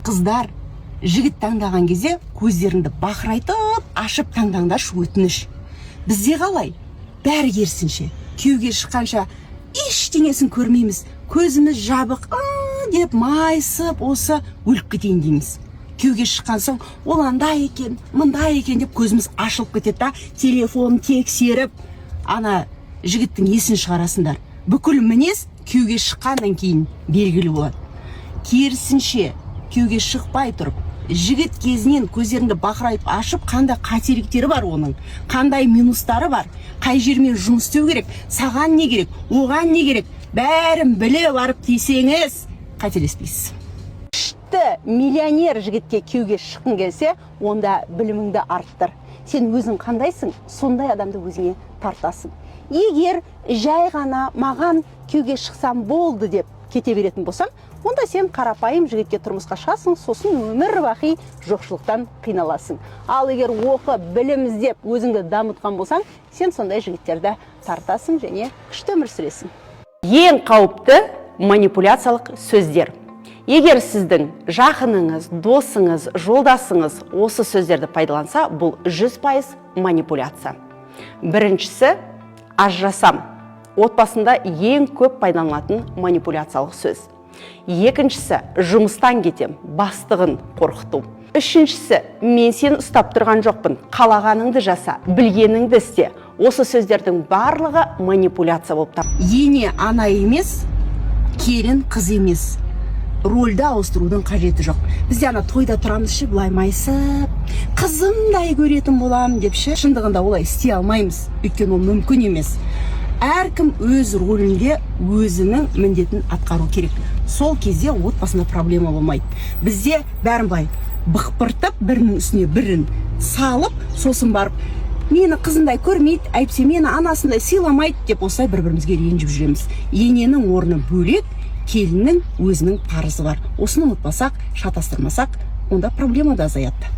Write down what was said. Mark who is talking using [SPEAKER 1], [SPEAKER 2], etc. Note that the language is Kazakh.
[SPEAKER 1] Қыздар, жігіт таңдаған кезде көздеріңді бақырайтып ашып таңдаңдаршы, өтініш. Бізде қалай? Бәрі керісінше. Күйеуге шыққанша ештеңесін көрмейміз, көзіміз жабық, «А» деп майысып, осы өліп кетейін дейміз. Күйеуге шыққан соң ол андай екен, мындай екен деп көзіміз ашылып кетеді да, телефон тексеріп, ана жігіттің есін шығарасыңдар. Бүкіл мінез күйеуге шыққаннан кейін белгілі болады. Керісінше, күйеуге шықпай тұрып, жігіт кезінен көздеріңді бақырайтып ашып, қандай қателіктері бар оның, қандай минустары бар, қай жермен жұмыс істеу керек, саған не керек, оған не керек, бәрін біліп барып тисеңіз, қателеспейсіз. Күшті миллионер жігітке күйеуге шыққың келсе, онда біліміңді арттыр. Сен өзің қандайсың, сондай адамды өзіңе тартасың. Егер жай ғана маған күйеуге шықсам болды деп кете беретін болсаң, онда сен қарапайым жігітке тұрмысқа шығасың, сосын өмір бақи жоқшылықтан қиналасың. Ал егер оқып, білім іздеп, өзіңді дамытқан болсаң, сен сондай жігіттерді тартасың және күшті өмір сүресің. Ең қауіпті манипуляциялық сөздер. Егер сіздің жақыныңыз, досыңыз, жолдасыңыз осы сөздерді пайдаланса, бұл 100% манипуляция. Біріншісі – «ажырасам». Отбасында ең көп пайдаланылатын манипуляциялық сөз. Екіншісі – «жұмыстан кетем», бастығын қорқыту. Үшіншісі – «мен сені ұстап тұрған жоқпын, қалағаныңды жаса, білгеніңді істе». Осы сөздердің барлығы манипуляция болып табылады. Ене ана емес, келін қыз емес, рольді ауыстырудың қажеті жоқ. Бізде ана тойда тұрамыз ше, былай майысып, қызымдай көретін боламын деп ше. Шындығында олай істей алмаймыз, өйткені ол мүмкін емес. Әркім өз рөлінде өзінің міндетін атқару керек. Сол кезде отбасында проблема болмайды. Бізде бәрін былай бықпыртып, бірінің үстіне бірін салып, сосын барып «мені қызындай көрмейді, әйтпесе мені анасындай сыйламайды» деп, осылай бір бірімізге ренжіп жүреміз. Ененің орны бөлек, келіннің өзінің парызы бар. Осыны ұмытпасақ, шатастырмасақ, онда проблема да азаяды.